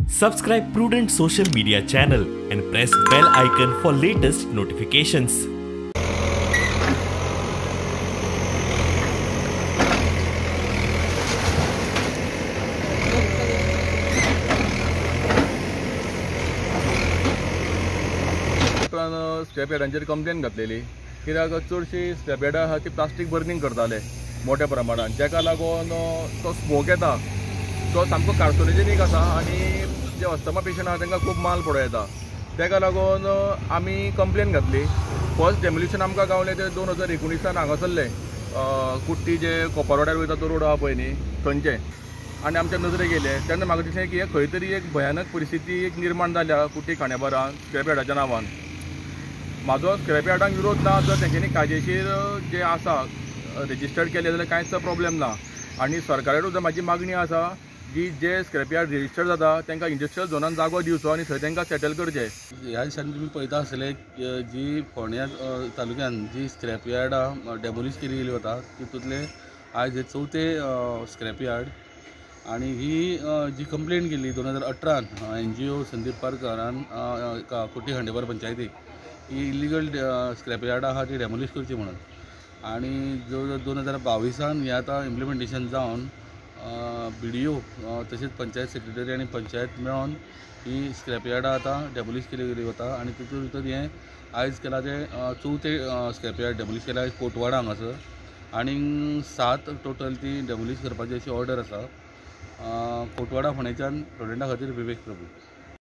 Subscribe Prudent Social Media channel and press bell icon for latest notifications. Scrap यार्डांचेर complain घातलेली कित्याक चडशी scrap यार्डां आहा ती प्लास्टीक बर्निंग करताले मोठ्या प्रमाणान, जाका लागून तो स्मोक येता तो सामको कार्सोजेनीक आसा आनी जे अस्थमा पेशंट आहा तांकां खूब माल पडो येता. ताका लागून आमी कंप्लेन घातली. फर्स्ट डेमोलिशन आमकां गावलें तें 2019 हांगासरलें, कुट्टी जे कोपरवाड्यार वयता तो रोड आहा पळय न्ही थंयचें, आनी आमच्या नजरेक येयलें तेन्ना म्हाका दिसलें की खंय तरी एक भयानक परिस्थिती एक निर्माण जाल्या कुट्टी खांडेपारान स्क्रॅप यार्डाच्या नांवान. म्हाजो स्क्रॅप यार्डांक विरोध ना, जर तेंच्यांनी कायदेशीर जे आसा रजिस्टर्ड केले जाल्यार कांयच प्रॉब्लेम ना. आनी सरकारा सुद्दां म्हाजी मागणी आसा की जे स्क्रॅप यार्ड रजिस्टर्ड जाता तांकां इंडस्ट्रियल झोनान जागो दिवचो आनी थंय तांकां सेटल करचें. ह्या दिसांनी तुमी पळयता आसतले जी फोंड्या तालुक्यान जी स्क्रॅप यार्डां डेमोलिश केली गेली वता तितूंतले आयज हे चवथे स्क्रॅप यार्ड. आनी ही जी कंप्लेन केली 2018 NGO Sandeep पारकरान कुट्टी खांडेपार पंचायतीक ही इलिगल स्क्रॅप यार्ड आहा ती डेमोलिश करची म्हणून, आनी जो 2022 हें आतां इम्प्लिमेंटेशन जावन BDO तशेंच पंचायत सेक्रेटरी आनी पंचायत मेळोन ही स्क्रॅप यार्डां आतां डेमोलिश केली गेली वता. आनी तितून भितर हें आयज केलां तें चवथें स्क्रॅप यार्ड डेमोलिश केलां आयज कोटवाडा हांगासर, आनी 7 टोटल ती डेमोलिश करपाची अशी ऑर्डर आसा. कोटवाडा फोंडेच्यान प्रुडंटा खातीर विवेक प्रभू.